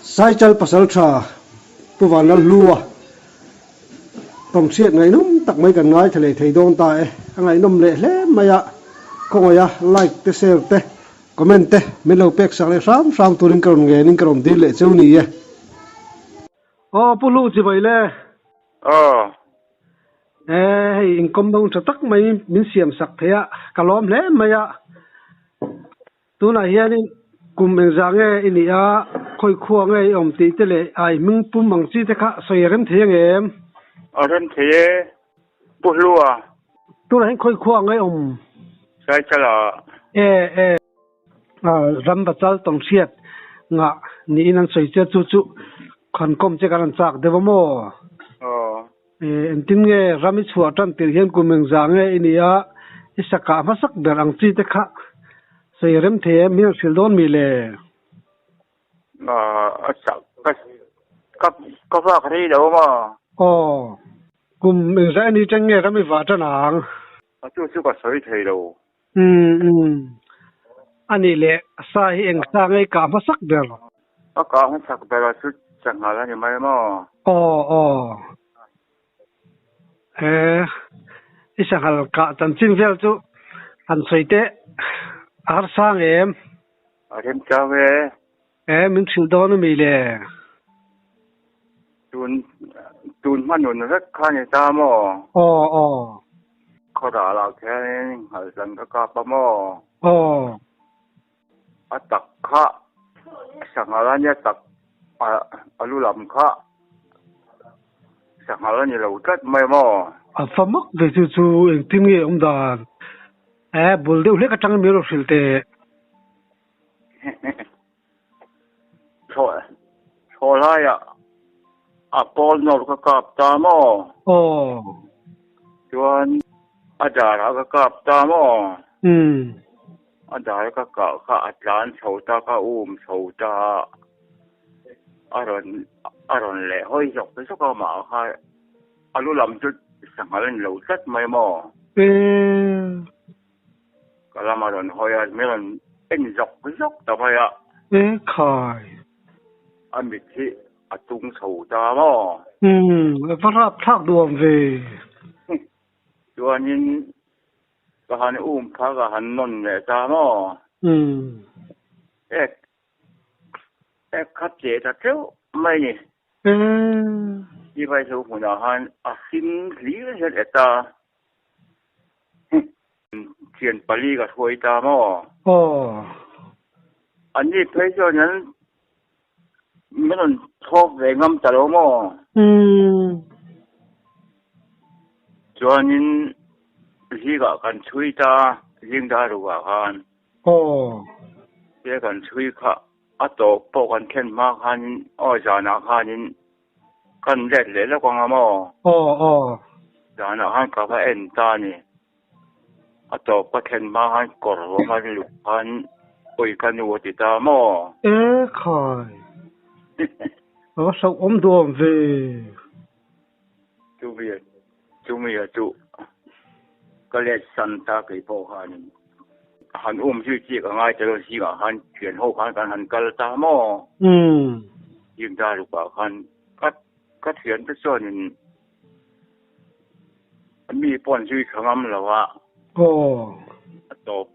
Saichal Pasaltha Pu Vanlalhlua tawngchhiat ngaihnawm tak mai kan ngaithla leh thei dawn ta e. A ngaihnawm leh hle mai a, khawngaih a like te share te comment te min lo pek sak leh hram hram turin ka rawn ngenin ka rawn dil leh cheu ni e. Aw Pu Hlu chibai le. Aw. E hei inkawm dang tha tak mai min siam sak thei a, ka lawm hle mai a. Tunah hianin kum engzah nge i nih a, khawi khua nge i awm tih te leh a i hming pum ang chi te kha sawi a rem thei ang em? A rem thei e, Pu Hlua. Tunah hian khawi khua nge i awm? Saichala. E e, ram va chal tawng hriat ngah niin an sawi che chu chu khan kawm che kan han chak deuh a maw? Aw. E, engtin nge ram i chhuah tan tir hian kum engzah nge i nih a, i sakah hmasak ber ang chi te kha sawi rem thei em hian hrilh dawn mi le? A sak ka ka ka vak rei lo maw? Aw, kum engzah i nih teng nge ram i vah tan ang? A chu chu ka sawi thei lo. Umm umm. A nih leh sa hi eng sa nge i kah hmasak ber? A kah hmasak ber a chu changhal a ni mai maw? Aw aw. He i sanghal kah chanchin vel chu han sawi teh a harsa ang em? A remchang e. E min hrilh dawn a mi le? Tun tun hma nun vek kha ni ta maw? Aw aw. Khawdah lah khianin nghalhlan ka kap a maw? Aw. A tak kha sanghal a nia tak a lu lam kha sanghal a ni lo tlat mai maw? A fa mak ve chu chu engtin nge awm dan? E bul deuh hlek atangin min rawn hrilh teh. Thlawh thlawh laiah a pawl nawr ka kap ta maw? Aw. Chuan a darah ka kap ta maw? Umm. A dar ka kah kha a tlan chho ta ka um chho ta a rawn a rawn leh hawi zawk zawk a mah kha a lu lam chu sanghal a ni lo tlat mai maw? Umm. Ka lam a rawn hawi a, min rawn en zawk zawk ta mai a. E khai. A mit hi a tung chho ta maw? Umm, a va rap thlak duam ve. Chuanin ka han um kha ka han nawn leh ta maw? Umm. Ek, ek kha che ta teuh mai ni. Umm. Ni vai zo hmunah khan a hring hlir hian e ta. Thian pali ka hruai ta maw? Aw. An ni phei chuan an min rawn thlawp ve ngam ta lo maw? Umm. Chuanin zingah kan chhui ta, zing dar rukah khan. Aw. Tia kan chhui kha a tawp pawh kan thlen hma khanin aw zanah khanin Kan let leh lawk ang a maw? Aw aw. Zanah khan ka va en ta a ni. A tawp ka thlen hma khan kawr vawm a luh khan awi ka nu a ti ta maw? E khai. A va hlauhawm duam ve. Chumi chumi a chu ka let san ta kei pawh khanin han um zui chi ka ngai ta lo zingah khan thian ho khan kan han kal ta maw? Umm. Himda rukah khan ka ka thiante chuanin mi pawh an zui tha ngam lo a. Aw. A tawp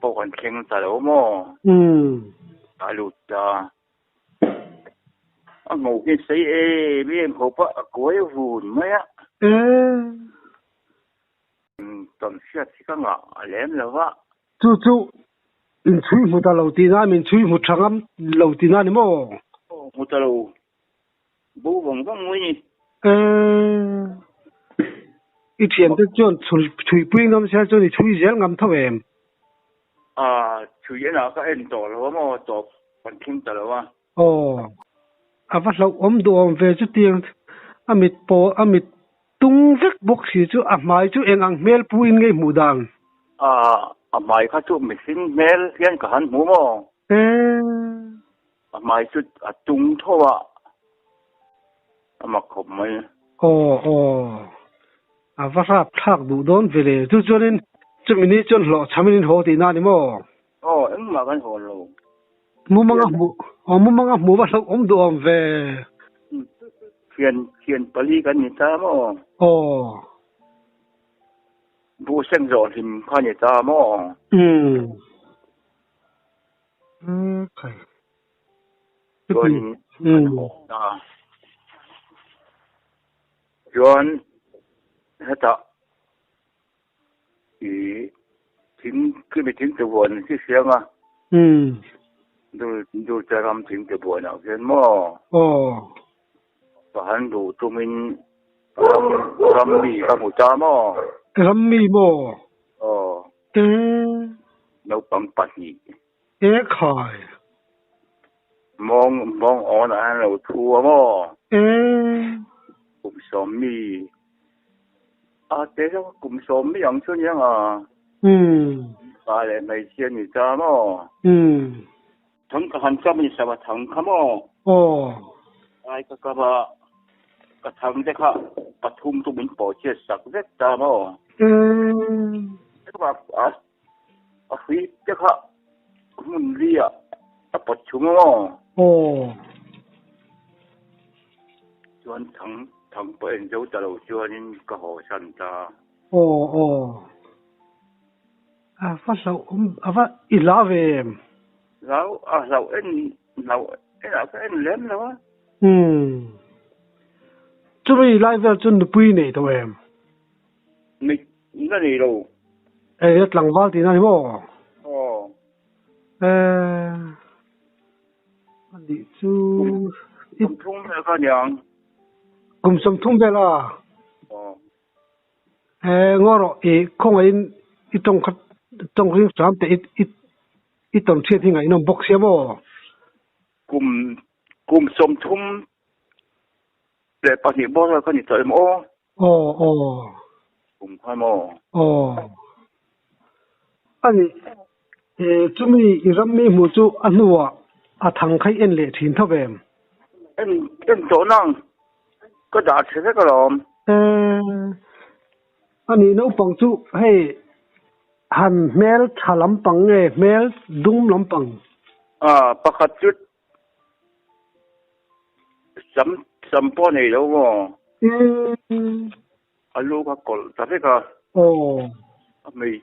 pawh kan thleng ta lo maw? Umm. A lut ta. A ngo hi sei em em khawp a, a kuai vun mai a. Ee. Tawn hriat hi ka ngah a lem lo va. Chu chu inchhui hmu ta lo tihna, min chhui hmu tha ngam lo tihna a ni maw? Aw, hmu ta lo. Bo vang vang mai ni. Eee, i thiante chuan chhuipui ngam se chuan i chhui zel ngam tho em? Aa, chhui enah ka en tawh lo a maw, tawp kan thleng ta lo a. Aw, a va hlauhawm duhawm ve chutiang a mit pawh a mit tung vek bawk si chu a hmai chu eng ang hmel pu in ngei hmuh dan? A, a hmai kha chu mihring hmel hian ka han hmu maw? E. A hmai chu a tung tho a, a mak khawp mai. Aw, aw, a va rap thlak duh dawn ve le. Chu chuanin chumi ni chuan hlawhchhamin in haw tihna a ni maw? Aw, engmah kan haw lo. Mumanga hmuh. Aw mumanga hmuh va hlauh awm duh awm ve. Thian thian pali kan ni ta maw? Aw. Buh seng zawh hlim kha ni ta maw? Umm. Khai. Chuanin kan haw ta. Chuan hetah I thing khimi thing te buan hi hriang a. Umm. Dul dul te ram thing te buan ah khian maw? Aw. Ka han duh tumin ram ram mi ka hmu ta maw? Ram mi maw? Aw. Ee. Naupang pahnih. Ee khai. Mawng mawng awn ah hian lo thu a maw? Ee. Kum sawm mi. A te zawk a kum sawm mai ang chu nia nga. Umm. Pa leh hmeichhia ni ta maw? Umm. Thang ka han cham in sava thang kha maw? Aw. Ai ka kap a, ka thang te kha pathum chu min pawh chhiat sak vek ta maw? Umm. A a hrui te kha hmun li ah a pawt chhung a maw? Aw. Chuan thang thang pawh en zo ta lo chuanin ka haw san ta. Aw aw. A va hlauh awm a va i hlau ve em? Hlau a hlauh en hlauh en ah ka en lem lo a. Umm. Chumi lai vel chu nupui nei tawh em? Mit na nei lo. Ei a tlangval tihna ni maw? Aw. Eh, a nih chu. Kum thum vel kha niang. Kum sawmthum vel a? Aw. Eh, ngaw rawh i khawngaihin i tawng khat tawng ring hram teh i i i tawn hriat hi ngaihnawm bawk sia maw? Kum kum 32 bawr vel kha ni tawh em aw? Aw aw. Kum kha maw? Aw. Ani eh chumi i ram mi hmuh chu a hnuah a thang kha i en leh thin tho em? En en tawh nang ka dah tha vek alawm. Eh ani naupang chu hei han hmel tha lampang nge hmel dum lampang? Ah pakhat chu Sam sam pawh nei lo maw? Umm. A lu kha kawlh ta vek a. Aw. A hmei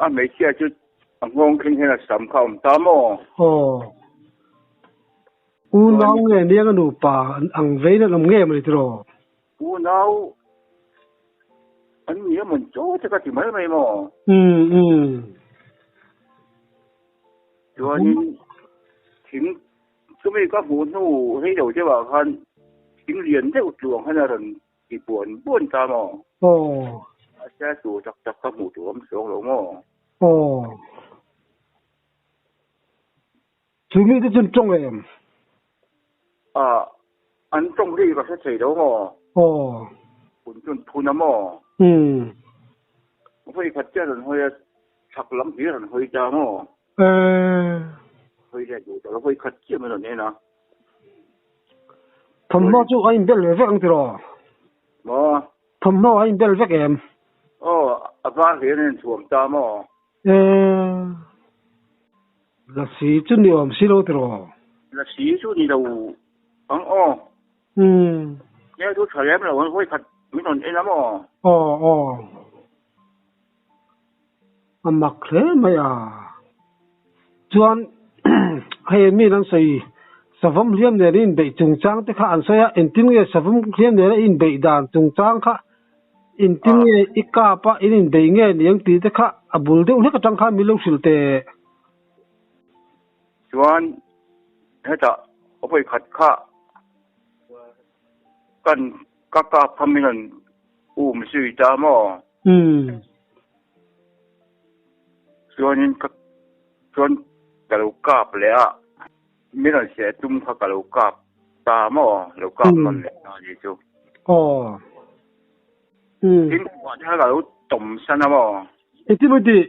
a hmeichhia chu a nghawng thleng hian a sam kha a awm ta maw? Aw. Unau nge niang a nupa ang vein an awm nge mawni tiraw? Unau an ni a mawn chaw te ka ti mai mai maw? Umm umm. Chuanin thing chumi ka hmuh hnu hei lo deuh ah khan thing lian deuh tluang khan a rawn ti buan buan ta maw? Aw. A sia tur tak tak ka hmuh tur awm chuang lo maw? Aw. Chumi te chu an tawng em? Ah, an tawng ri ka hre thei lo maw? Aw. Phun chu an phun a maw? Umm. Vawi khat chiah rawn hawi a, chhak lam hi rawn hawi ta maw? Eh. Hawi let duh ta lo, vawi khat chiah min rawn en a. Thawmhnaw chu a inbel ve vek ang tiraw? Maw? Thawmhnaw a inbel vek em? Aw, a var hlian a inthuam ta maw? Eh. Lasi chu ni awm si lo tiraw? Lasi chu ni lo ang aw. Umm. Hmel chu tha lem lo an vawi khat min rawn en a maw? Aw aw. A mak hle mai a. Chuan hei mi an sawi savawm hliam nen a inbeih chungchang te kha an sawi a, engtin nge savawm hliam nen a inbeih dan chungchang kha engtin nge i kap a in inbei nge ni ang tih te kha a bul deuh hlek atang khan min lo hrilh teh. Chuan hetah a vawi khat kha kan ka kap kha min rawn um zui ta maw? Umm. Chuanin ka chuan ka lo kap leh a, min rawn seh tum kha ka lo kap ta maw? Lo kap nawn leh ta ni chu. Aw. Umm. Thingkungah te kha ka lo tawm san a maw? Engtin maw i tih?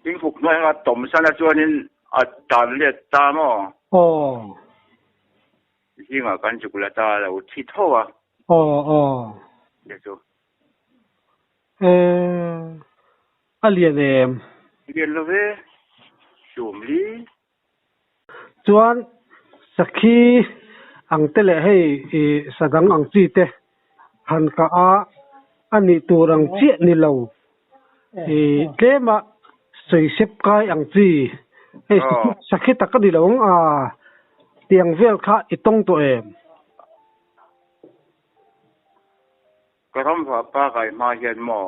Thingkuk hnuaiah ka tawm san a chuanin a tan let ta maw? Aw. Zingah kan zuk la ta lo thi tho a. Aw aw. Te chu. Eh, a lian em? Lian lo ve, sum li. Chuan. Sakhi ang te leh hei ih sadang ang chi te han kah a, a nih tur ang chiah ni lo. Ih tlema sawisep kai ang chi hei sakhi tak a ni lo ang a, tiang vel kha i tawng tawh em? Ka ram vahpa kai hma hian maw?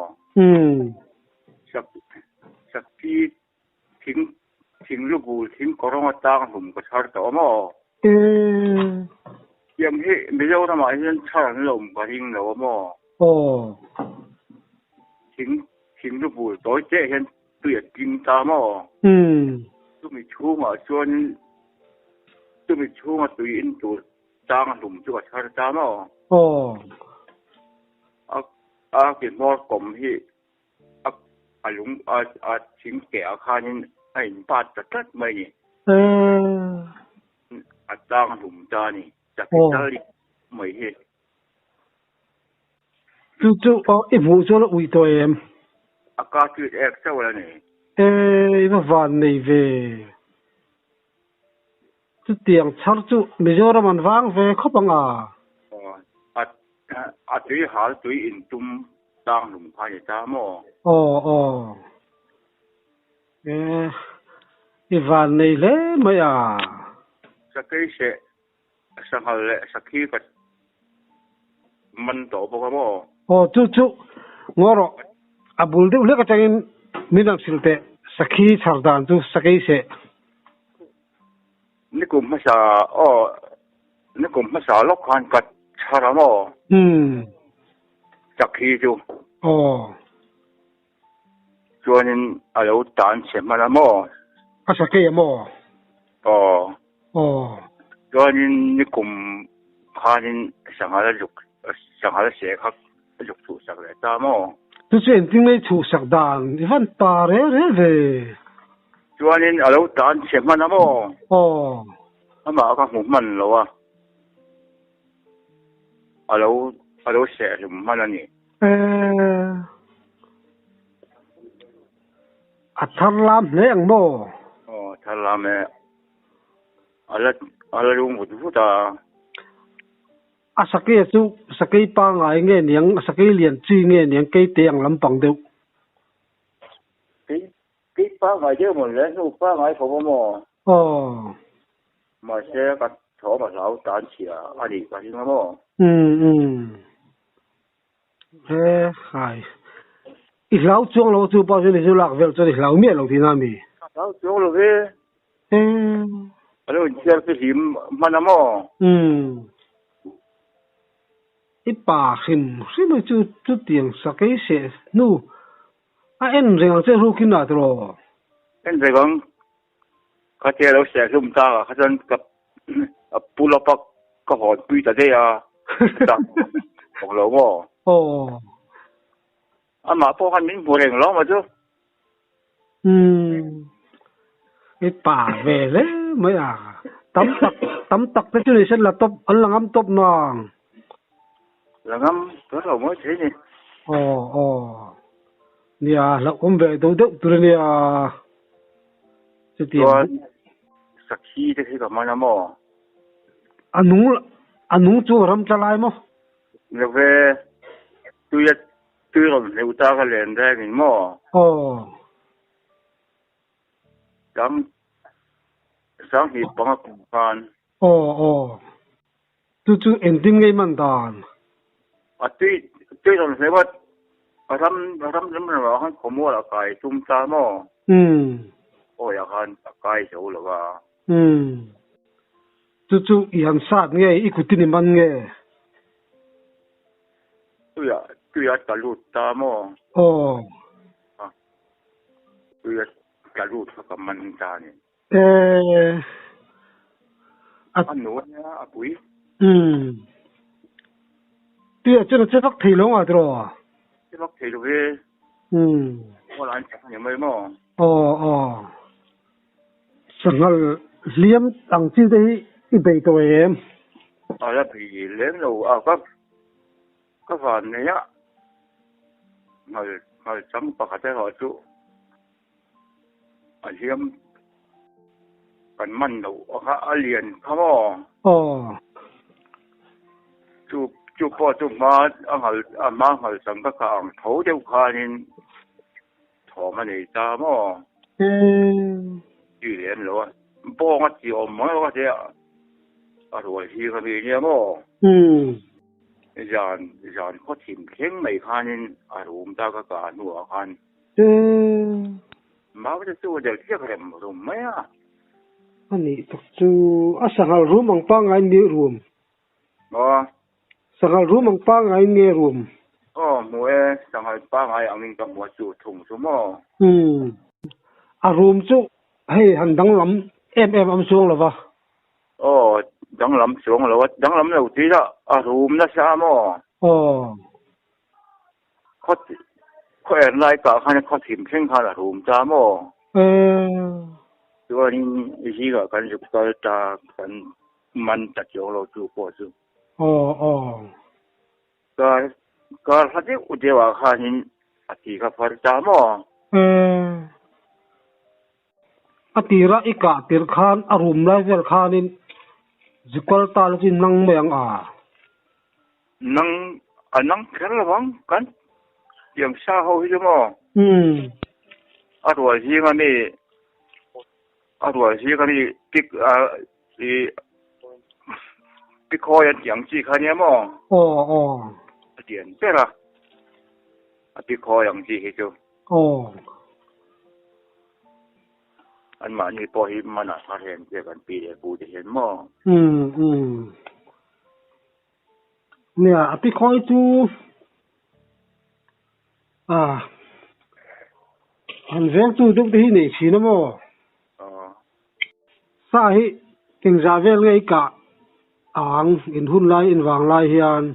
Sakhi thing thing lu bul thing kawrawng atang hlum ka chhar tawh maw? Tiang hi Mizoramah hian chhar an lo awm ka ring lo a maw? Thing thing lu bul tawi teh hian tui a tling ta maw? Chumi chhungah chuanin chumi chhunga tui in tur tang hlum chu ka chhar ta maw? A a ke hmawr kawm hi a a lung a a thing keh ah khanin a in pat ta tlat mai a ni. A tang hlum ta a ni. Capital mai hi. Chu chu aw i hmuh chuan a uih tawh em? A ka tweet ek chauh a ni. E i va van nei ve. Chutiang chhar chu Mizoram an vang ve khawp ang a. Aw, a tui hal tui in tum tang lung kha ni ta maw? Aw aw. E, i van nei hle mai a. Sakei seh sanghal leh sakhi ka man tawh bawk a maw? Aw chu chu ngaw rawh, a bul deuh hlek atangin min rawn hrilh teh, sakhi chhar dan chu sakei seh. Nikum hmasa aw nikum hmasa lawk khan ka chhar a maw? Umm. Sakhi chu. Aw. Chuanin a lo tan chhe hman a maw? A sakei a maw? Aw. Aw. Chuanin nikum khanin sanghal a zuk sanghal seh kha a zuk chhuhsak leh ta maw? Chu chu engtin nge i chhuhsak dan i van pa rel rel ve? Chuanin a lo tan chhe hman a maw? Aw. Amah ka hmu hman lo a. A lo a lo seh hlum hman a ni. Eh. A thar lam hle ang maw? Aw, a thar lam e. A la a la lung vut vut a. A sakei chu sakei pangngai nge niang, a sakei lian chi nge niang, keite ang lampang deuh. Kei kei pangngai deuh maw le, hnu pangngai khawp a maw? Aw. Mahse ka thawm a hlau tan chhia a nih ka ring a maw? Umm umm. He hai. I hlau chuang lo chu pawh chuan i zu lak vel chuan i hlau miah lo tihna a mi? Ka hlau chuang lo ve. He. A lo inchhiar chu hlim hman a maw? Umm. I pa hrim hrim hi chu chutiang sakei seh hnu a en reng ang che rukin ah tiraw? En reng ang. Khatia lo seh hlum ta ah kha chuan ka pu lawpa ka hawn pui ta daih a, ka tah lo maw? Aw. Amah pawh khan min hmu reng lo maw chu? Umm. I pa ve hle mai a. Tam tak tam tak te chu ni se la tawp an la ngam tawp nang. La ngam tawh lo mawi thei ni. Aw aw. Nia hlauhawm ve deuh deuh tur a nia. Chutiang. Chuan sakhi te khi ka hman a maw? A nung a nung chu a ram tla lai maw? Lo ve, tui a tui rawn hleuh ta ka len reng in maw? Aw. Sang sanghnih panga kum khan. Aw aw. Chu chu engtin ngei man dan? A tui tui rawn hleuh a, a ram a ram lam lamah khan khawmual a kai tum ta maw? Umm. Awi ah khan a kai zo lo a. Umm. Chu chu i han sat nge i kutin i man nge? Tui ah tui a tla lut ta maw? Aw. A tui a tla lut kha ka man ta a ni. Eh, a a nu ania a pui. Umm. Tuiah chuan a che vak thei lo ngah tiraw? Che vak thei lo ve. Umm. Aw la an chak a ni mai maw? Aw aw. Sanghal hliam ang chi te hi i bei tawh em? A la bei lem lo a ka ka van nei a ngal ngal chang pakhat erawh chu. A hliam Kan man loh a kha a lian kha maw? Aw. Chu chu pawh chu hma a nghal a hma nghal chang ka kah ang tho deuh khanin thawm a nei ta maw? Emm. Ti lem lo a, bawng a ti awm mai bawk a tia a rual hi ka mi nia maw? Umm. Zan zan khaw thim thleng mai khanin a rum ta ka kah hnuah khan. Emm. Mau te chu del chiak rem rum mai a. A nih tak chu a sanghal rum ang pangngai nge rum? Maw? Sanghal rum ang pangngai nge rum? Aw hmu e, sanghal pangngai angin ka hmu a chu thung chu maw? Umm. A rum chu hei han danglam em em a awm chuang lo va. Aw, danglam chuang lo a, danglam lo tih lah a rum nasa maw? Aw. Khaw khaw en lai kah khan khaw thim thleng khan a rum ta maw? Chuanin zingah kan zuk kal ta kan man ta chuang lo chu pawh chu. Aw aw. Kar kar hla deuh deuhah khanin a ti kha far ta maw? A tira i kah tirh khan a rum lai vel khanin zuk kal ta la chu nang mai ang a. Nang a nang kher lo ang kan tiang sa ho hi chu maw? Umm. A rual zing a mi a rual zing a mi pik a i pikhawi an tih ang chi kha nia maw? Aw aw. A lian ber a a pikhawi ang chi hi chu. Aw. Anmahni pawh hi manah thar hian che kan pi leh pu te hian maw? Umm umm. Nia, a pi khawi chu a han vengtu deuh te hi nei thin a maw? Sa hi engzah vel nge i kah ang in hun lai in vang lai hian?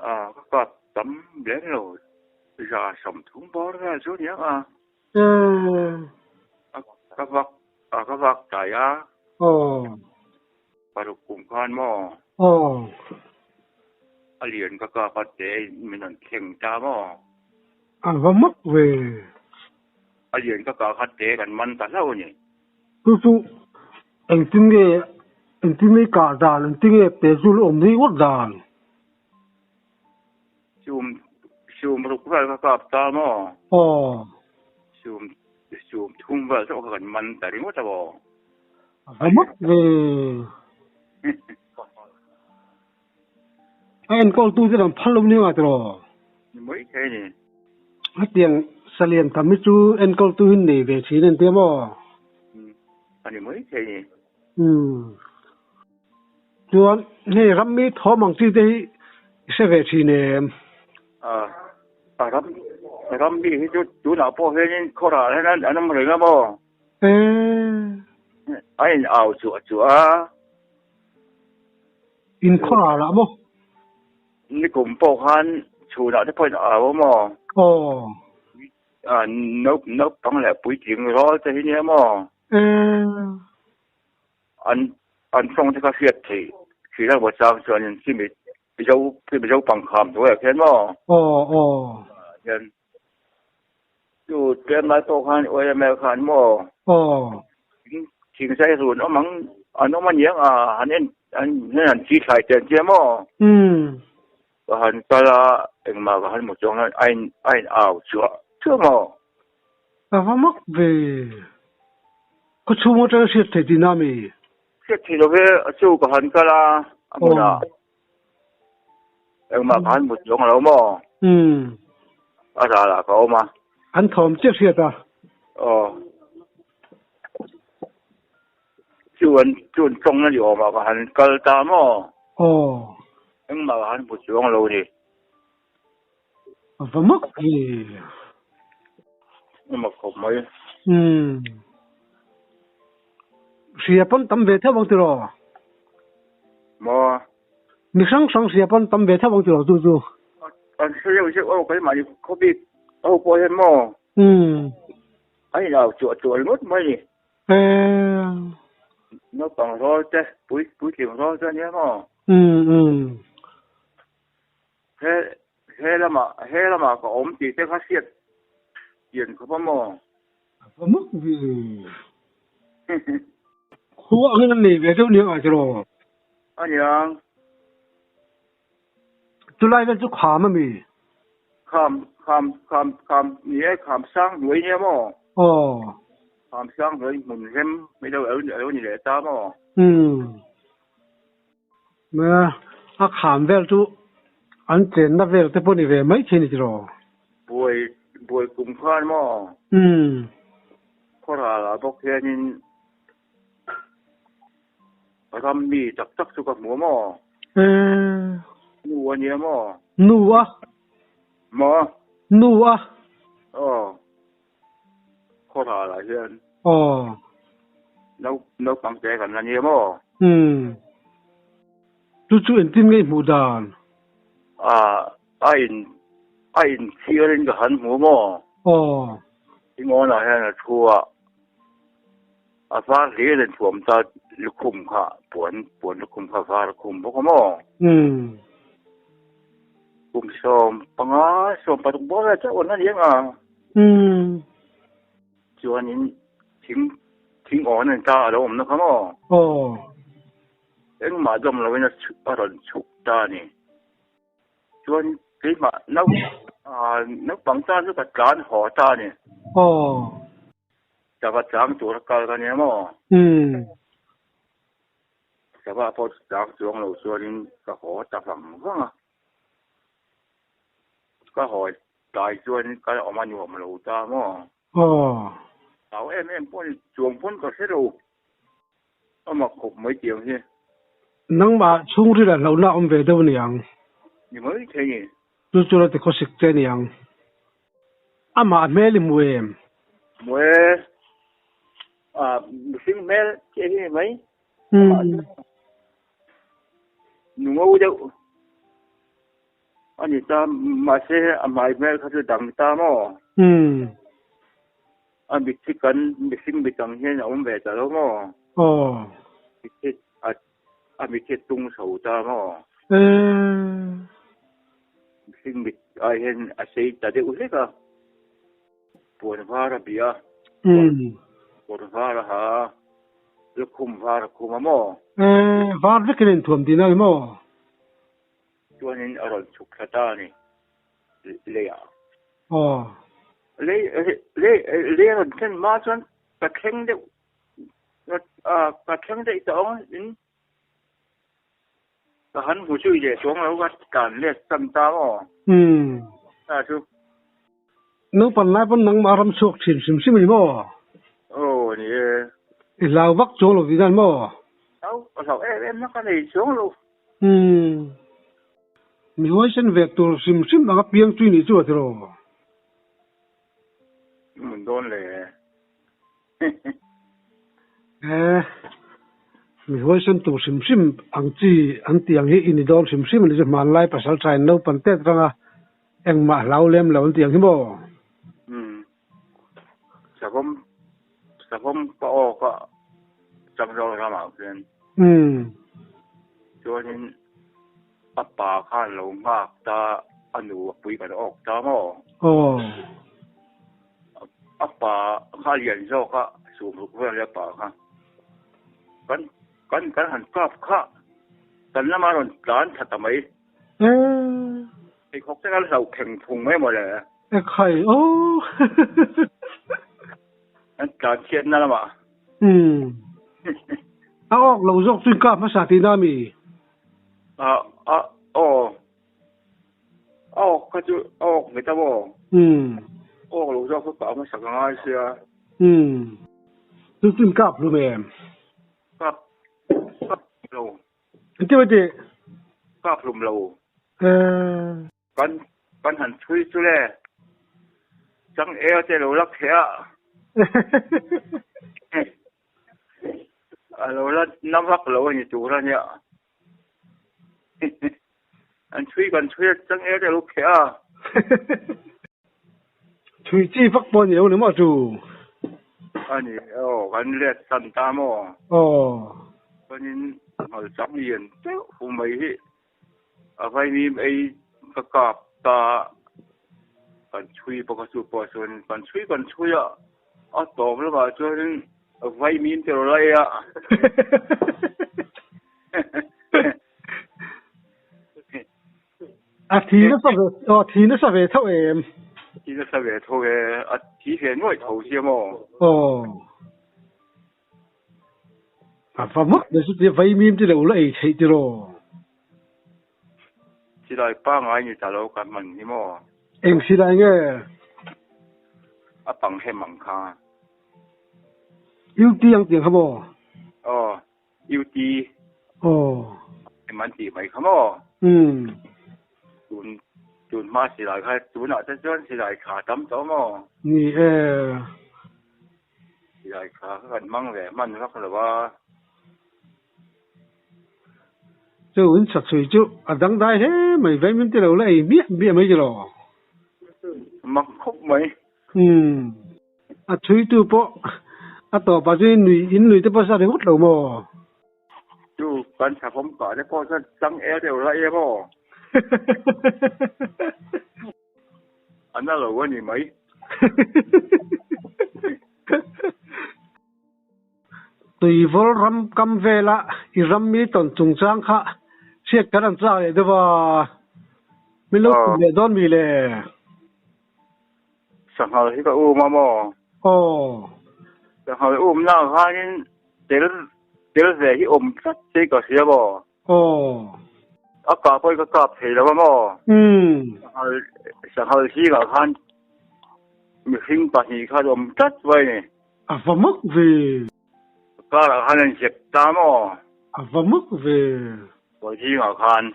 A, ka kap tam lem lo, 130 bawr vel chu aniang a. Ka vak, ka vak tlai a. Aw. Paruk kum khan maw? Aw. A lian ka kap a te min rawn thleng ta maw? A va mak ve. A lian ka kah kha te kan man ta hlauh a ni. Chu chu engtin nge engtin nge i kah dan engtin nge te chu la awm rih ngawt dan? Sum sum ruk vel ka kap ta maw? Aw. Sum sum thum vel zawk kha kan man ta ringawt a maw? A va mak ve. A enkawltu te lam phal lo nia ngai tawh. Ni mai thei ni. Hetiang salian tam hi chu enkawltu hi nei ve thin an tia maw? A ni mai thei ni. Umm. Chuan hei ram mi thawm ang chi te hi i hre ve thin em? A a ram ram mi hi chu tunah pawh hianin khawrah hian an awm reng a maw? A in au chuah chuah a. In khawrah lah maw? Nikum pawh khan chhunah te pawhin a au a maw? Aw. Naupang leh puitling rawl te hi nia maw? An an tawng te kha hriat theih thih lo chang chuan in chimi Mizo Mizo pangkham hnuaiah khian maw? Aw aw. Hian Chu tlem lai pawh khan OML khan maw? Aw. Thing zai run awm ang an awm aniang a han en an han chi thlai chen che maw? Umm. Ka han kal a engmah ka han hmu chuang a in a in au chhuah chhuah maw? Ka va mak ve. Khaw chhung atanga hriat theih tihna ami? Hriat theih lo ve chu ka han kal a a hmunah. Engmah ka han mut zawng lo maw? Umm. A ralah ka awm a. An thawm chiah hriat a. Aw. Chu an chu an tawng na ni awmah ka han kal ta maw? Aw. Engmah ka han mut zawng lo ni. A va mak ve. A mak khawp mai. Umm. Hria pawn tam ve theuh ang tiraw? Maw? Mi hrang hrang hria pawn tam ve theuh ang tiraw chu chu? An hre deuh zeuh aw keimahni khaw bik ho pawh hian maw? Umm. A inau chuah chuah ringawt mai ni. Eee. Naupang rawl te, pui puitling rawl te ania maw? Umm umm. He he lamah he lamah ka awm tih te kha hriat chian khawp a maw? A va mak ve. Khua angin an nei ve deuh niang ah tiraw? A niang. Chulai vel chu kham a mi? Kham, kham, kham, kham ni e, kham sang hnuai nia maw? Aw. Kham sang hnuai hmun rem mai deuh a lo ni leh ta maw? Umm. A kham vel chu an chenna vel te pawh ni ve mai thei ni tiraw? Buai, buai kum khan maw? Umm. Khawral ah bawk hianin ram mi tak tak chu ka hmu a maw? Eee. Nu a nia maw? Nu a. Maw? Nu a. Aw. Khawral ah hian. Aw. Naupang te kan la nia maw? Umm. Chu chu engtin nge i hmuh dan? A in a inchhir in ka han hmu maw? Aw. Ingawnah hian a thu a, a var hlir in thuam ta lukhum kha puan puan lukhum kha var a khum bawk a maw? Umm. Kum 15, 16 bawr vel chauh an la ni ang a. Umm. Chuanin thing thing awn an ta a lo awmna kha maw? Aw. Engmah dawm loin a a rawn chhuk ta a ni. Chuan keimah nau ah naupang tan chu ka tlan haw ta a ni. Aw. Sava chang tur a kal ka nia maw? Umm. Sava pawh chu chang chuang lo chuanin ka haw ta vang vang a. Ka haw tlai chuan ka awm a nuam lo ta maw? Aw. Hlau em em pawh ni chuang pawn ka hre lo. A mak khawp mai tiang hi. Nangmah chhungril ah hlauhna a awm ve deuh niang. Ni mai thei ni. Chu chu la ti khawsik che niang. Amah a hmel i hmu em? Hmu e. A mihring hmel chiah hi ni mai. Amah chu nu ngo deuh a ni ta mahse a hmai hmel kha chu dang ta maw? Umm. A mitthi kan mihring mit ang hian a awm ve ta lo maw? Aw. Mitthi a a mitthi a tung chho ta maw? Eee. Mihring mit ai hian a sei ta deuh hlek a. Puan var a bih a. Umm. Kawr var a ha a. Lukhum var a khum a maw? Eee, var vekin a inthuam tihna a ni maw? Chuanin a rawn chhuk thla ta a ni leiah. Aw. Lei lei lei a rawn thlen hma chuan ka thleng deuh ka thleng daih tawh ang in ka han hmu zui leh chuang lo ka tlan let tan ta maw? Umm. Ta chu. Naupang lai pawn nangmah ram chhuak thin hrim hrim a ni maw? Aw ni e. I hlau vak chuang lo tih dan maw? Hlau ka hlau em em na ka nei chuang lo. Umm. Mi huaisen ve tur hrim hrim anga piang chui nih chu a tiraw? Mun dawn le. E, mi huaisen tur hrim hrim ang chi an tih ang hi i ni dawn hrim hrim a ni chu hmanlai pasal thain naupang tet ranga engmah hlau lem lo an tih ang hi maw? Umm. Savawm savawm ka aw ka chang zawk ramah khian. Umm. Chuanin a pa khan lo nghak ta a nu a pui kan awk ta maw? Aw. A pa kha a lian zawk a sum ruk vel a pa kha. Kan kan kan han kap kha kan lama rawn tlan thla ta mai. Eee. Pheikhawk te kha a hlauh pheng phung mai maw le. E khai aw. An tlan chhiatna lamah. Umm. A awk lo zawk chu in kap hmasa tihna a mi? A a aw. A awk kha chu a awk nghet a maw? Umm. Awk lo zawk chu kah hmasa ka ngai sia. Umm. Chu chu in kap hlum em? Kap kap lo. Engtin mai tih? Kap hlum lo. Eee. Kan kan han chhui chu le. Chang eo te lo la kheh a. A lo la na vak lo a ni tur a nia. An chhui kan chhui a chang eo te lo kheh a. Chhui chi vak pawh a ni lo ni maw chu? A ni aw, kan let san ta maw? Aw. Chuanin ngal chang lian deuh hu mai hi A vaimim ei ka kap ta kan chhui bawk a chu pawh chuan kan chhui kan chhui a a tawp lamah chuanin. Vaimim te rawh lai a. A thi nasa ve, aw thi nasa ve tho em? Thi nasa ve tho e, a thi ve nuaih tho sia maw? Aw. A va mak ve chu tia vaimim te lo la ei theih tiraw? Silai pangai ni ta lo kan hman hi maw? Eng silai nge? A pang hem ang kha. UT ang tiang kha maw? Aw, UT. Aw. Em an tih mai kha maw? Umm. Tun tun hma silai kha tunah te chuan silai tha tam tawh maw? Ni e. Silai tha kha kan hmang ve hman vak lo a. Chu in sak sawi chu a dangdai hle mai veng min ti lo la ei miah miah mai tiraw? Mak khawp mai. Umm. A chhuitu pawh a tawpah chuan in nui in nui te pawh sa ringawt lo maw? Chu kan chakawm kah te pawh chuan chang el deuh la em aw. A na lo a ni mai. Tuivawr ram kam vela i rammi tawn chungchang kha hriat kan an chak leh deuh a, min lo tum leh dawn mi le? Sanghal hi ka um a maw? Aw. Sanghal um nak khanin tel tel ve hi awm tlat se ka hria maw? Aw. A kah pawh hi ka kap thei lo a maw? Umm. Sanghal sanghal zingah khan mihring pahnih kha awm tlat mai a ni. A va mak ve. Karah khan an zep ta maw? A va mak ve. Kawi zingah khan.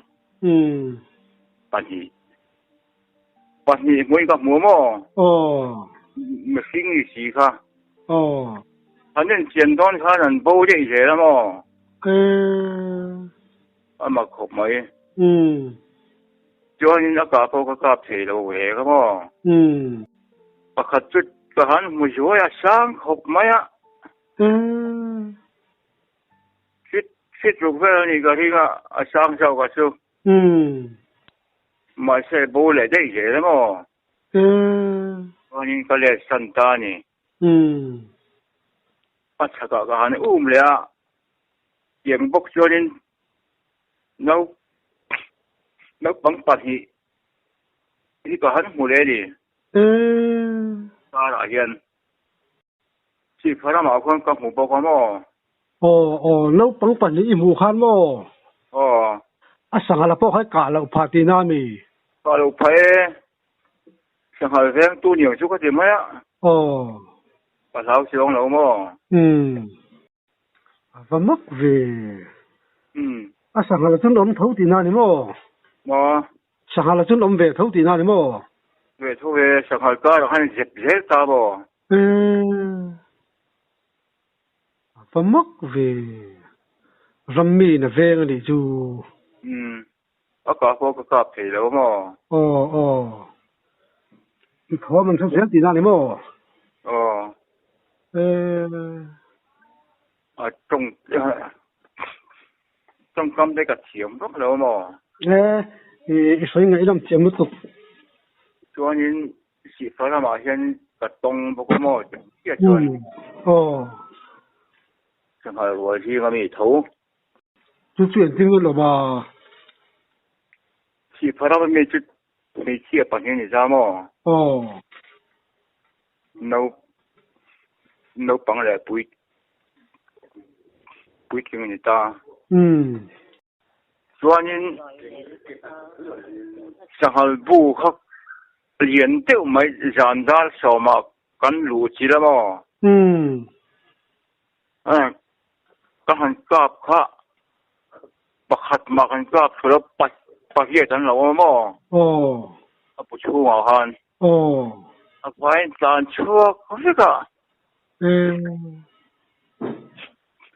Umm. Pahnih. Pahnih hmuin ka hmu maw? Aw. Mihring ni si kha. Aw. An inchian dawn khan an bo daih zel a maw? Eee. A mak khawp mai. Umm. Chuanin a kah pawh ka kap thei lo ve ka maw? Umm. Pakhat chu ka han hmu zuai a sang khawp mai a. Eee. Fit fit ruk vel a nih ka ring a, a sang zawk a chu. Umm. Mahse bo leh daih zel emaw? Umm. Chuanin ka let san ta a ni. Umm. A chhakah ka han um leh a, tiang bawk chuanin nau naupang pahnih hi ka han hmu leh a ni. Umm. Karah hian Sihfa ramah khuan ka hmu bawk a maw? Aw, aw, naupang pahnih i hmuh khan maw? Aw. A sanghal pawh kha i kah loh phah tihna a mi? Kah loh phah e. Sanghal vengtu niang chu ka ti mai a. Aw. Ka hlau chiang lo maw? Umm. A va mak ve. Umm. A sanghal chuan awm tho tihna a ni maw? Maw. Sanghal chuan awm ve tho tihna a ni maw? Ve tho ve, sanghal karah khan zep zel ta maw? Umm. A va mak ve. Rammi in a veng a nih chu. Umm. A kah pawh ka kap thei lo maw? Aw aw. I thawm an hre zel tihna a ni maw? Aw. Eee. A tawng tawngkam te ka thiam vak lo maw? Ee, i sawi ngaih lam thiam lutuk. Chuanin Sihfa lamah hian ka tawng bawk a maw? Chiah chuan. Aw. Sanghal rual zing a mi tho. Chu chu engtin nge lawm a? Sihfa ram ami chu hmeichhia pahnih a ni za maw? Aw. No, naupang leh pui, puitling a ni ta. Umm. Chuanin sanghal bu kha lian deuh mai zan dar sawmah kan luh chil a maw? Umm. Ka han kap kha pakhat mah kan kap thu lo pariat an lo awm aw. Aw. A pu chhungah khan. Aw. A vaiin tlan chhuak vek a. Umm.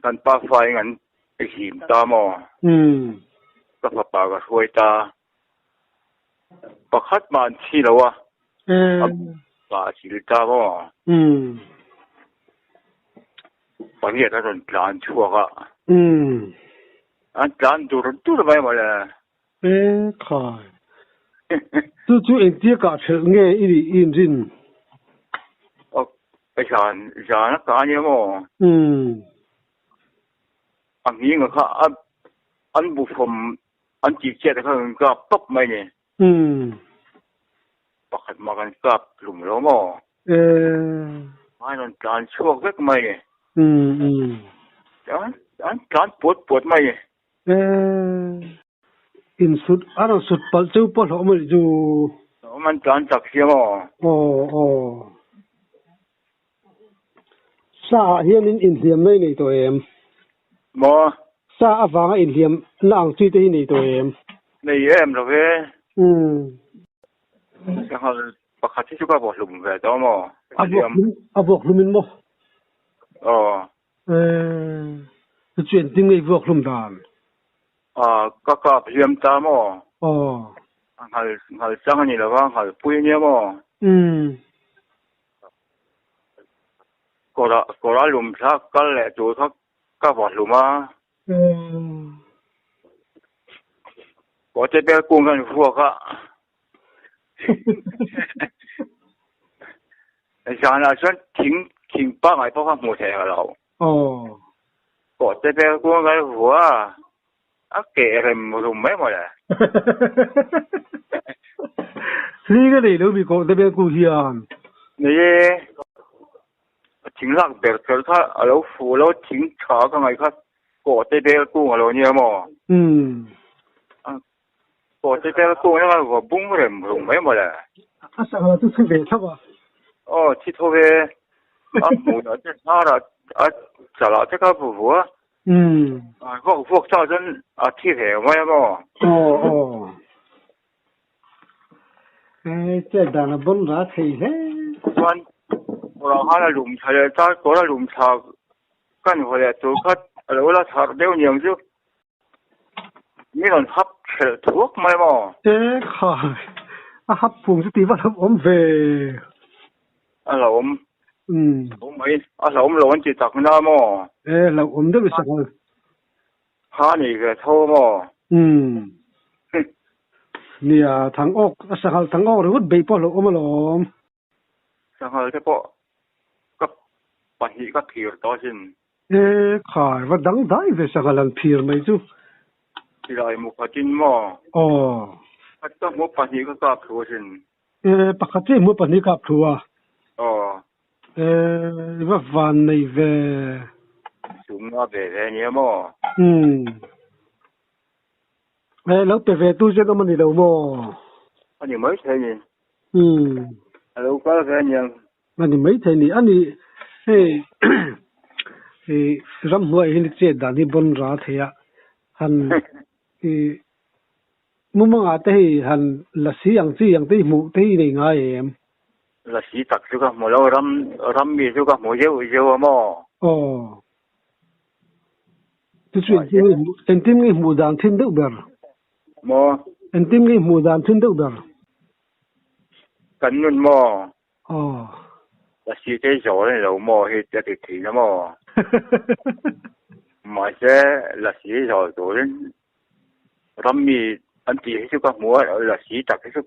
Kan pa faiin an him ta maw? Umm. Ka fapa ka hruai ta. Pakhat mah an thi lo a. Umm. A pa a thil ta maw? Umm. Pariat a rawn tlan chhuak a. Umm. An tlan dur dur mai mawle. E khai. Chu chu engtia kah ṭhelh nge i nih i inrin? Aw. Zan zan a ka ania maw? Umm. A nghing kha a an bu fawm an tih chiat kha kan kap tawp mai ni. Umm. Pakhat mah kan kap hlum lo maw? Ee. An rawn tlan chhuak vek mai ni. Umm umm. An an tlan puat puat mai ni. Ee. Insut a rawn sut palh cheu pawh hlauh mai chu. Awm an tlan chak sia maw? Aw aw. Sa ah hianin inhliam mai nei tawh em? Maw? Sa avanga inhliam na ang chi te hi nei tawh em? Nei em lo ve. Umm. Sanghal pakhat hi chu ka vuak hlum ve tawh maw? A vuak hlum a vuak hlumin maw? Aw. Eee, chu engtin nge i vuak hlum dan? Aw, ka kap hliam ta maw? Aw. A nghal nghal chang a ni lo va, nghal pui a nia maw? Umm. Kawrah kawrah lum thla kal leh tur kha ka vuak hlum a. Umm. Kawte bel kung khan vuak a. Zanah chuan thing thing pangngai pawh kha hmuh theih a lo. Aw. Kawhte bel kung kan vua a, a keh rem rum mai mawle. Hling a nei lo mi kawhte bel kung hian. Nei e, thing lak ber kher kha a lo fuh lo, thing tha ka ngaih kha kawhte bel kung a lo nia maw? Umm. Kawhte bel kung hian a va bung rem rum mai mawle. A sangha chu thi ve thlap a. Aw, thi tho ve. A hmunah te hnarah a chalah te kha a vu a. Umm. A vuak vuak chah chuan a thi ve mai a maw? Aw aw. E chet dan a bawn ra thei hle. Chuan kawrah khan a lum thla leh ta, kawr a lum thla kan haw leh tur kha a lo la tharh deuh niang chu. Mi rawn hap hrelh thuak mai maw? E khai, a hap phung chu tih va hlauh awm ve. A hlauhawm. Umm. Hlauhawm mai, a hlauhawm lo an ti tak na maw? E hlauhawm deuh i sanghal. Kha nei ve tho maw? Umm. Nia, thang awk, a sanghal thang awk ringawt beih pawh hlauhawm alawm. Sanghal te pawh ka pahnih ka phir tawh asin. E khai, va dang dai ve sanghal han phir mai chu. Silai mu khatin maw? Aw. Khat ka hmu pahnih ka kap thu asin. E pakhat chiah i hmu pahnih kap thu a? Aw. E va van nei ve. Sum nga ve ve ania maw? Umm. E lo pe ve tu chen awm a ni lo maw? A ni mai thei ni. Umm. A lo kal ve aniang. A ni mai thei ni. A ni hei i ramhnuai hi chet dan hi bawn ra thei a. Han i mumanga te hei han lasi ang chi ang te hi hmuh te hi nei ngai em? Lasi tak chu ka hmu lo. Ram ram mi chu ka hmu zeuh zeuh a maw? Aw. Chu chu engtin nge engtin nge hmuh dan thin deuh ber? Maw? Engtin nge hmuh dan thin deuh ber? Kan nun maw? Aw. Lasi te zawl a ni lo maw hei a ti thin a maw? Mahse lasi zawl turin ram mi an tih hi chu ka hmu a, lasi tak hi chu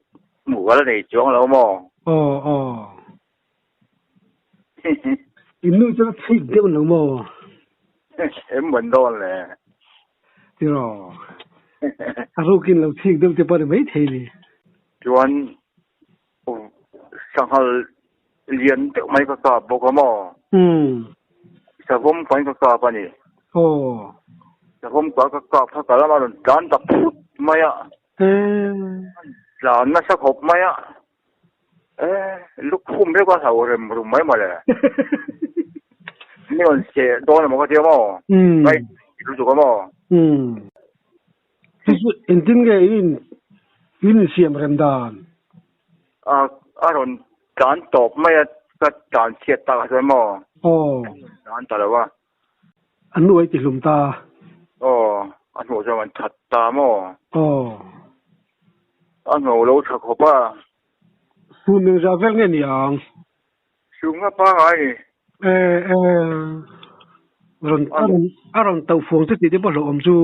hmuh ka la nei chuang lo maw? Aw aw. In nu chuan a chhik deuh lo maw? Em ban dawn le. Tiraw. A rukin lo chhik deuh te pawh a ni maithei ni. Chuan sanghal lian deuh mai ka kap bawk a maw? Umm. Savawm pahin ka kap a ni. Aw. Savawm ka ka kap kha ka lama rawn tlan ta phut mai a. Eee. Tlan nasa khawp mai a. Eh, lukhum vek a hlau rem rum mai mawle. Mi rawn seh dawn emaw ka ti a maw? Umm. Ka in lutuk a maw? Umm. Chu chu engtin nge in in in insiam rem dan? A a rawn tlan tawp mai a, ka tlan chhiat tak ah chuan maw? Aw. Tlan ta lo a. A hnu a i tihlum ta. Aw, a hnuah chuan an that ta maw? Aw. A hnuah lo tha khawp a. Sum engzah vel nge ni ang? Sum nga pangai ni. E e, rawn a rawn a rawn tauh fuang chu tih te pawh hlauhawm chu.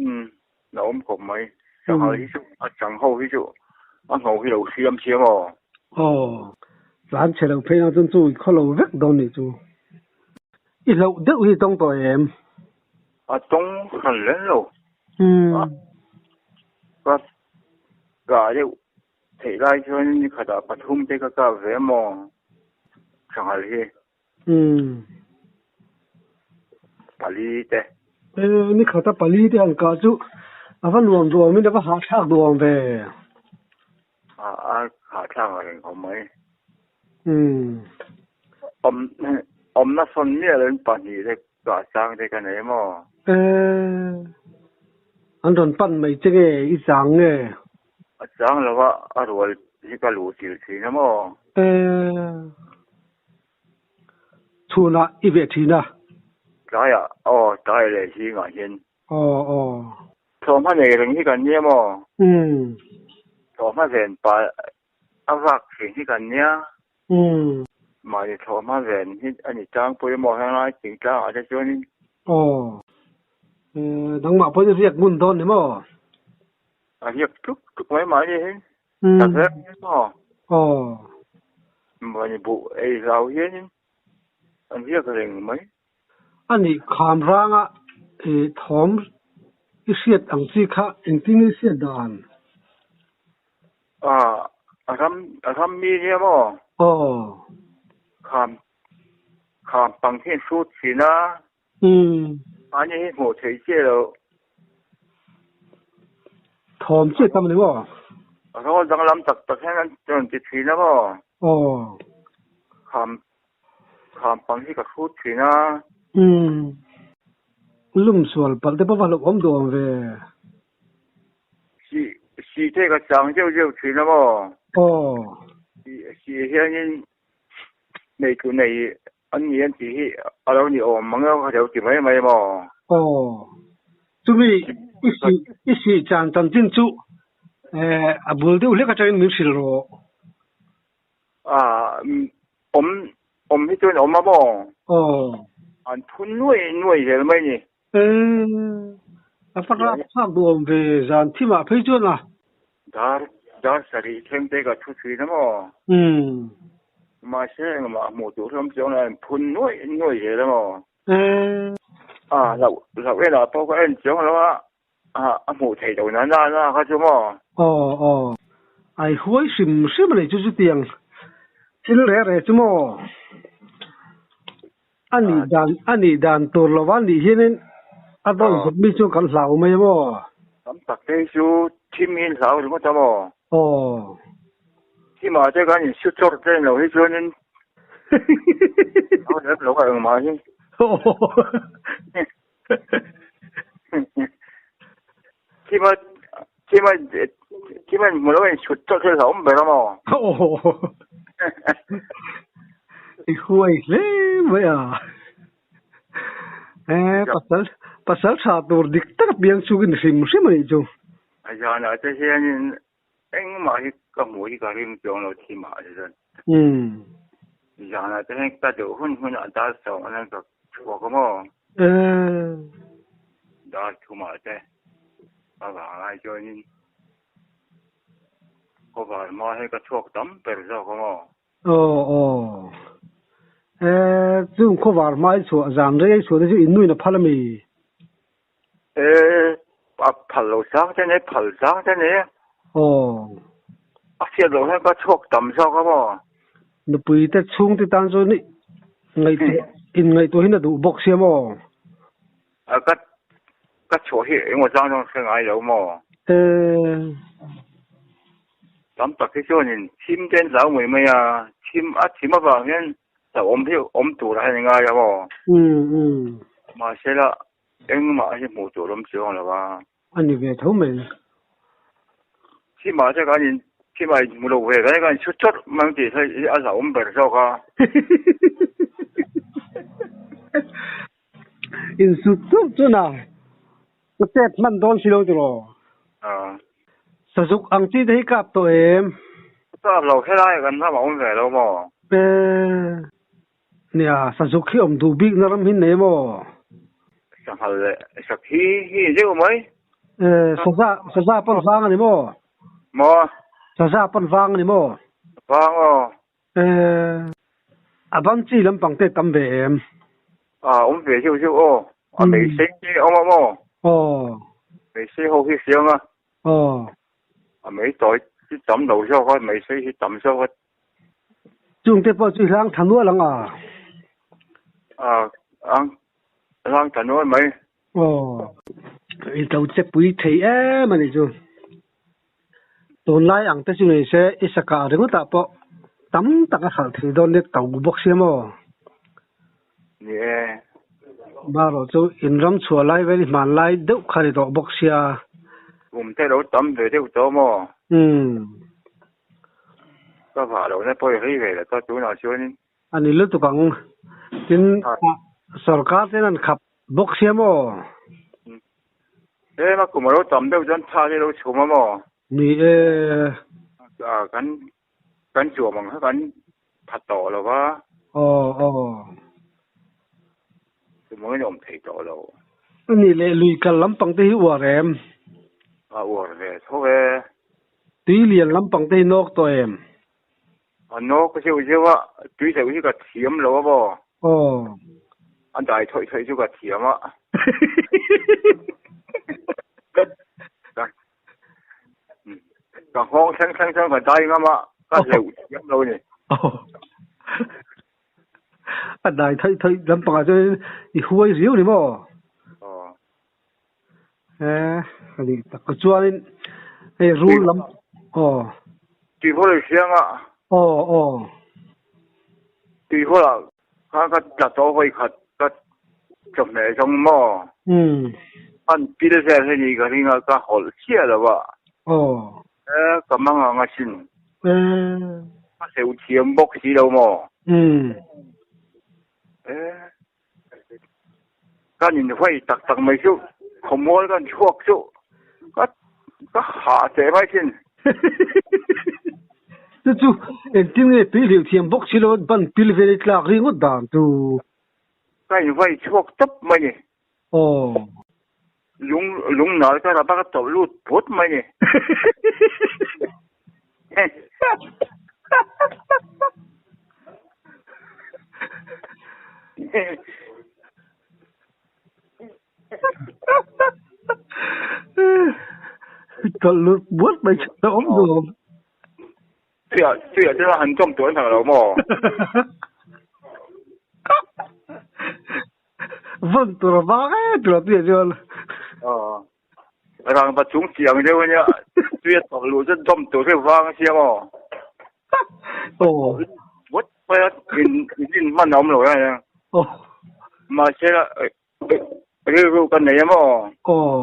Umm, hlauhawm khawp mai. Sanghal hi chu a chang ho hi chu a ngho hi lo siam siam aw. Aw. Tlan chhe lo phei ang chuan chu i khaw lo vek dawn nih chu. I hlauh deuh hi tawng tawh em? A tawng hran lem lo. Ka kah deuh theih lai chuan ni khatah pathum te ka kap ve maw sanghal hi. Pali te. Ni khata pali te han kah chu a va nuam duam in a va hahthlak duam ve. A hahthlak a reng khawp mai. Awm awmna sawn miah loin pahnih te kah chang te ka nei maw? An rawn pan mai che nge i chang nge? A chang lo a, a rual hi ka luh tir thin a maw? Chhunah i veh thin a? Tlaiah aw, tlai leh zingah hian. Aw aw. Thawmhma nei reng hi kan nia maw? Thawmhma ven pa a vak thin hi kan nia. Mahni thawmhma ven hi a ni tlangpui maw henglai thingtlangah te chuanin. Aw. Nangmah pawhin i riak ngun dawn ni maw? A riak tluk tluk mai mahni hi. Ta zel maw? Aw. Mahni buh ei hlau hianin an riak reng mai. A nih kham ranga thawm i hriat ang chi kha engtin nge i hriat dan? A ram a ram mi nia maw? Aw. Kham kham pang hi an hrut thin a. Mahni hi hmuh theih chiah loh. Thawm chiah tam a ni maw? Rawl danglam tak tak hian an rawn ti thin a maw? Aw. Kham Kham pang hi ka hrut thin a. Umm. Lum sual palh te pawh va hlauhawm duh awm ve. Si si te ka chang deuh deuh thin a maw? Aw. Si si hianin nei tu nei an ni an tih hi a lo ni awm mang emaw ka lo ti mai mai maw? Aw. Chumi i si i si chan chanchin chu eh a bul deuh hlek atangin min hrilh rawh. Ah, awm, awm hi chuan awm a maw? Aw. An phun nuai nuai zel mai ni. Eee, a va rap thlak duh awm ve, zan thim ah phei chuan a. Dar, dar sarih thleng te ka thu thin a maw? Umm. Mahse engmah hmuh tur hlawm chuan an phun nuai nuai zel a maw? Eee. Ah, hlauh, hlauh enah pawh ka en chuang lo a, A a hmuh theih loh na na na kha chu maw? Aw aw. Ai huai hrim hrim a nei chu chutiang thil reh reh chu maw? A nih dan a nih dan tur lo a nih hianin a rawn zuk mi chu kan hlau mai a maw? Tam tak te hi chu thim hi an hlau ringawt a maw? Aw. Thimah te kan insu chawr te lo hi chuanin hlau lem lo a engmah hi. Aw. Thima thima thima in hmu lo in chhut chawt hi a hlauhawm ber a maw? I huai hle mai a. He pasal pasal tha tur dik tak a piang chhung in hrim hrim a nih chu. A zanah te hianin engmah hi ka hmuh hi ka ring chuang lo thimah te chuan. Zanah te hian ka duh hun hunah dar sawm anan ka chhuak a maw? Dar thumah te a vang lai chuanin khawvar hma hi ka chhuak tam ber zawk a maw? Aw aw. E chung khawvar hma i chhuah zan rei chhuah te chu in nuin a phal a mi? E a phal lo sang te nei phal sang te nei. Aw. A hriat loh hian ka chhuak tam zawk a maw? Nupui te chhung te tan chuan ngaihtuah in ngaihtuah hin a duh bawk sia maw? A ka ka chhuah hi engemaw chang chuan hre ngai lo maw? E. Tam tak hi chuanin thim te an hlau mai mai a, thim a thim avang hian hlauhawm hi awm tur a hei ngai a maw? Um um. Mahsela engmah hi hmuh tur awm chuang lo a. A ni ve tho mai. Thimah te kan in thimah in hmu lo ve kan kan chhut chawt mang tih hi a hlauhawm ber zawk a. In sut chawt chuan a ka chet hman dawn si lo tiraw? Sazuk ang chi te hi kap tawh em? Kap lo helai kan ram a awm ve lo maw? Nia, sazuk hi awm duh bik na ram hi nei maw? Sanghal leh sak hi hi deuh mai. Saza, saza pawn vang a ni maw? Maw? Saza pawn vang a ni maw? Vang aw. Eh, a ban chi lampang te tam ve em? A awm ve zeuh zeuh aw. A mei sei te a awm a maw? Aw. Mei sei ho hi hriang a. Aw. A mei tawi hi tam lo zawk a, mei sei hi tam zawk a. Chung te pawh chu i hlang tha nual ang a? A, ang hlang tha nual mai. Aw. I to che pui thei em a nih chu. Tunlai ang te chu ni se i sakah ringawt ah pawh tam tak a hralh thei dawn nia to bawk sia maw? Ni e. Marawh chu in ram chhuah lai vel i hman lai deuh kha ni tawh bawk sia. Kum te lo tam ve deuh tawh maw? Umm. Ka vah lohna pawh i rei ve la ta tunah chuanin. A ni lutuk ang. Tin, sorkar ten an khap bawk sia maw? Tlem a kum a lo tam deuh chuan tha te lo chhum a maw? Ni e. Kan kan chuam ang kha kan tha tawh lo va. Aw aw. Chumangin a awm thei tawh lo. A nih leh lui kal lampang te hi uar em? A uar ve tho e. Tui lian lampang te hi nawk tawh em? A nawk zeuh zeuh a, tui zeuh hi ka thiam lo a maw? Aw. A dai thawih thawih chu ka thiam a. Ka nghawng thleng thleng chuan ka dai ngam a, ka hleuh thiam lo a ni. Aw. A dai thawih thawih lampangah chuan i huai riau ni maw? Aw. Eh, a nih tak ka chuanin hei rul lam aw. Tuihawl i hriang a. Aw aw. Tuihawl ah khan ka tla tawh vawi khat ka chawhmeh zawng maw. Umm. An pil vel hi ni ka ring a ka hawlh chiah lo a. Aw. Eh, ka mang ang asin. Eh. Ka hleuh thiam bawk si lo maw. Umm. Eh. Kan inhuai tak tak mai chu khawmual kan chhuak chu ka ka hah teh mai thin. Chu chu engtin nge tui hleuh thiam bawk si lo ban pil vel i tlak ringawt dan chu. Ka inhuai chhuak tawp mai ni. Aw. Lung lung nal ka rap a ka tawlh lut phut mai ni. Tawlh lut buat mai chu a awm duh. Tuiah tuiah chuan han chawm tur an thak lo maw? Vawn tur a vang e tur a tuiah chuan. Aw. Rangva chung chiang deuh a nia. Tuia tawlh luh chu dawm tur hi vang a sia maw? Aw. Vawt mai a in in hman a awm lo a nia. Aw. Mahse rilru ka nei a maw? Aw.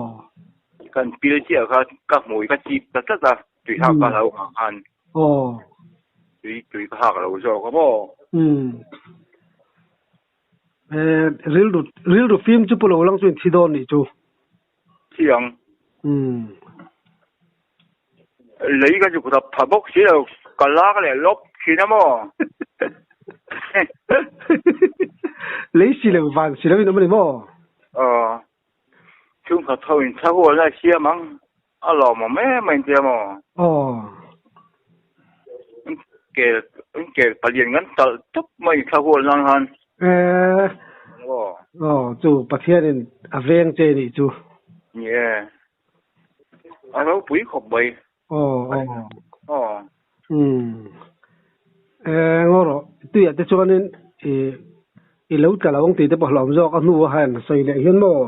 Kan pil chiah kha ka hmui ka chip ta tlat a, tui hak ka hlau ang khan. Aw. Tui tui ka hak lo zawk a maw? Umm. Eh, rilru rilru fim chu pu lo lang chu in thi dawn nih chu. Thi ang. Umm. Lei ka zuk rap pha bawk si lo, ka lak leh lawp thin a maw? Lei si lo van si lo in awm a ni maw? Aw. Chhungkhat ho in thla hualna a siam ang. A lawmawm em a intia maw? Aw. Kel kel palian kan talh tawp mai thla hual nan khan. Eh. Aw. Aw chu Pathianin a veng che nih chu. Ni e. A ropui khawp mai. Aw aw. Aw. Umm. Eh ngaw rawh tuiah te chuanin i i lo tla lo ang tih te pawh hlawm zawk a hnu a han sawi leh hian maw?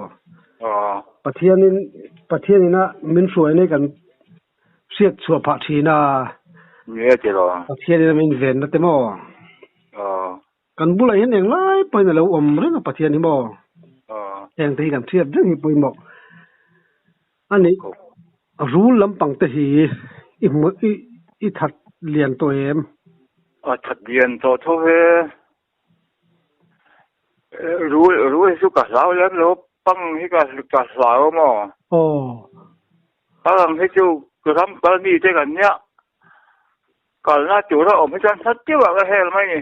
Aw. Pathianin Pathianina min hruai nei kan hriat chhuah phah thin a. Ni e tiraw. Pathianina min venna te maw? Aw. Kan bulah hian englai pawhin a lo awm reng a Pathian hi maw? Aw. Heng te hi kan hriat reng hi pawimawh a ni. Rul lampang te hi i hmu i i that lian tawh em? A that lian tawh tho ve. Rul rul hi chu ka hlau lem lo pang hi ka ka hlau maw? Aw. Pang hi chu ram kal mi te kan nia. Kalna tura awm hi chuan hlat deuh ah ka hel mai ni.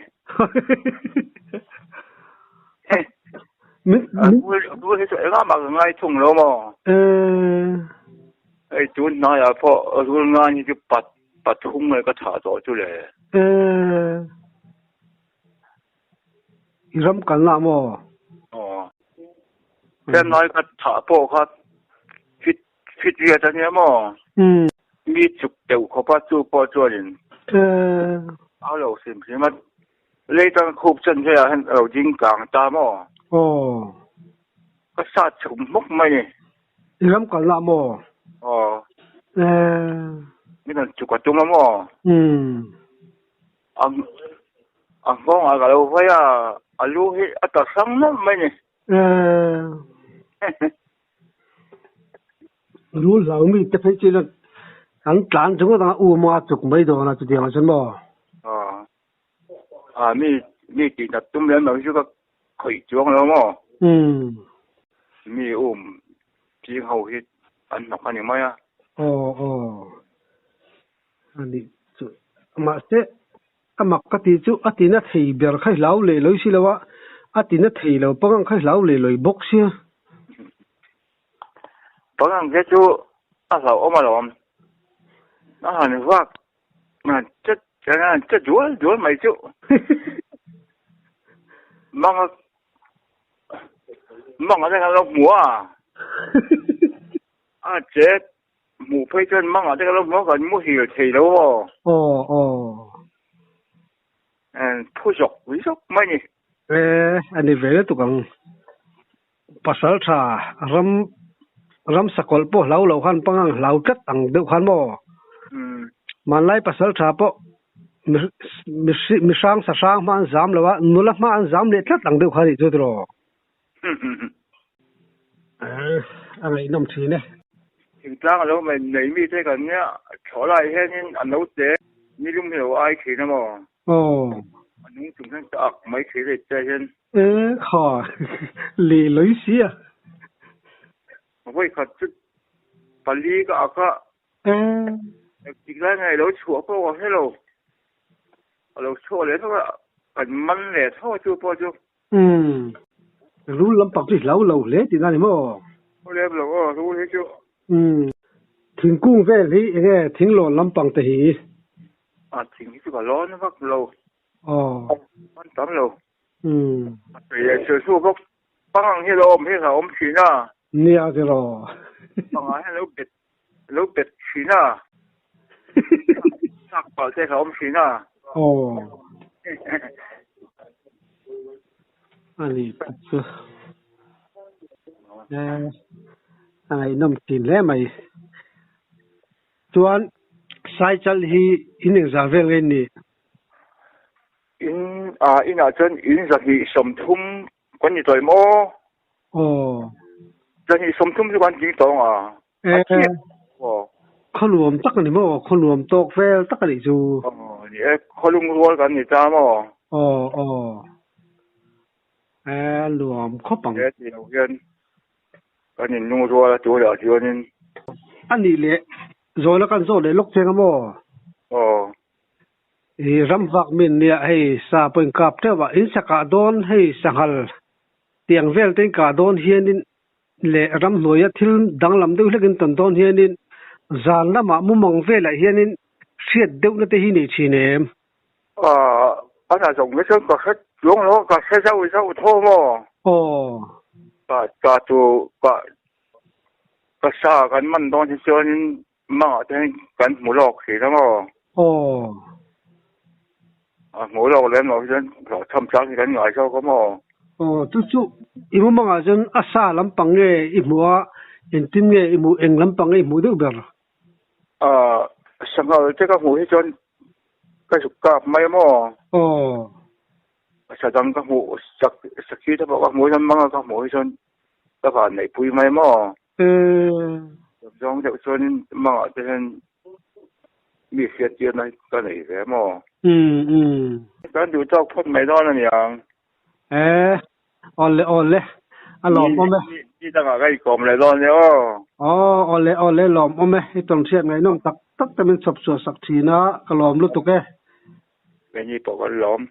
Rul hi chu engah mah ka ngai thung lo maw? Hei tun hnaiah pawh rul ngan hi chu pat pathum nge ka thah tawh chu le. I ram kalna maw? Aw. Hriamnai ka thah pawh kha fit fit riat a nia maw? Mi chuk deuh khawp a chu pawh chuanin a lo hrim hrim a, lei tang khup chen hleiah hian a lo ding kang ta maw? Aw. Ka sat chhum hmawk mai ni. I ram kalna maw? Aw. Min rawn chuk a tum a maw? A a nghawngah ka lo hawi a, a lu hi a ta hrang nawlh mai ni. Rul hlau mi te phei chu an tlan chung atanga um a chuk mai dawn a chutiang ah chuan maw? Aw. A mi mi tih nat tum lem lo hi chu ka khawih chuang lo maw? Mi um ching ho hi an hnawk a ni mai a. Aw aw. A nih chu. Mahse, a mak ka tih chu a tina thei ber kha i hlau leh lawih si lo a, a tina thei lo pangang kha i hlau leh lawih bawk sia. Pangang te chu a hlauhawm alawm. A han vak a che a che dual dual mai chu. Manga manga te khan lo hmu a. A che Hmuh phei chuan mangah te ka lo hmu a, kan muhil thei lo aw. Aw aw. Phu zawk zawk mai ni. E, a ni ve lutuk ang. Pasal tha ram ram sakawlh pawh hlau lo khan pangang hlau tlat ang deuh khan maw? Hmanlai pasal tha pawh mi mi hrang sa hrang hma an zam lo a, nula hma an zam leh tlat ang deuh khan nih chu tiraw? A ngaihnawm thin e. Thingtlang a lo mai nei mi te kan nia, thlawh lai hianin a naute nilum hi lo ai thin a maw? Aw. A nung chung hian ka ak mai thei rei che hian. E kha, leh lawi si a. Vawi khat chu pali ka ak a. E. Engtik lai nge lo chhuah pawh ka hre lo. A lo chhuah leh tho a, kan man leh tho chu pawh chu. Umm. Rul lampang chu i hlau lo hle tihna ni maw? Hlau lem lo aw, rul hi chu. Umm. Thingkung vel hi eng nge thinglawn lampang te hi? A thing hi chu ka lawn vak lo. Aw. Hman tam lo. Umm. A tui leh sual sual bawk. Pangang hi lo awm hi a awm thin a. Nia tiraw. Pangah hian lo bet lo bet thin a. Chak palh te kha awm thin a. Aw. A ni tak chu. A ngaihnawm thin hle mai. Chuan Saichal hi in engzah vel nge ni? In a inah chuan in 230 kan ni tawih maw? Aw. 230 chu kan tling tawng a. E, khaw nuam tak a ni maw? Khaw nuam tawk vel tak a nih chu. Aw, ni e, khaw lungrual kan ni ta maw? Aw, aw. E, a nuam khawp ang. He ti lo hian kan in lungrual a tunah chuanin. A nih leh, zawhna kan zawh leh lawk cheng a maw? Aw. I ram vak min nia hei sa pawh in kap teuh a, in sa kah dawn hei sanghal tiang vel te in kah dawn hianin leh ramhnuaia thil danglam deuh hlekin tawn dawn hianin zan lamah mumang velah hianin hriat deuhna te hi nei thin em? Aw, a hna zawng hi chuan ka hre chuang lo, ka hre zauh zauh tho maw? Aw. Ka ka chu ka ka sa kan man dawn hi chuanin mangah te hian kan hmu lawk thin a maw? Aw. A hmu lawk lem loh hi chuan hlawhchham chang hi kan ngai zawk a maw? Aw, chu chu i mumangah chuan a sa lampang nge i hmuh a, engtin nge i hmuh, eng lampang nge i hmuh deuh ber? Aw, sanghal te ka hmuh hi chuan ka zuk kap mai a maw? Aw. Sa dang ka hmuh, sak sakhi te pawh ka hmuh hian manga ka hmuh hi chuan ka van neihpui mai maw? Zawng deuh chuanin mangah te hian mi hriattirna hi ka nei ve maw? Kan duh tawk phawt mai dawn a niang. E, awle awle, a lawmawm e. Ni dangah ka inkawm leh dawn nia aw. Aw, awle awle, lawmawm e. I tawn hriat ngaihnawm tak tak te min chhawp chhuah sak thin a, ka lawm lutuk e. Keini pawh kan lawm.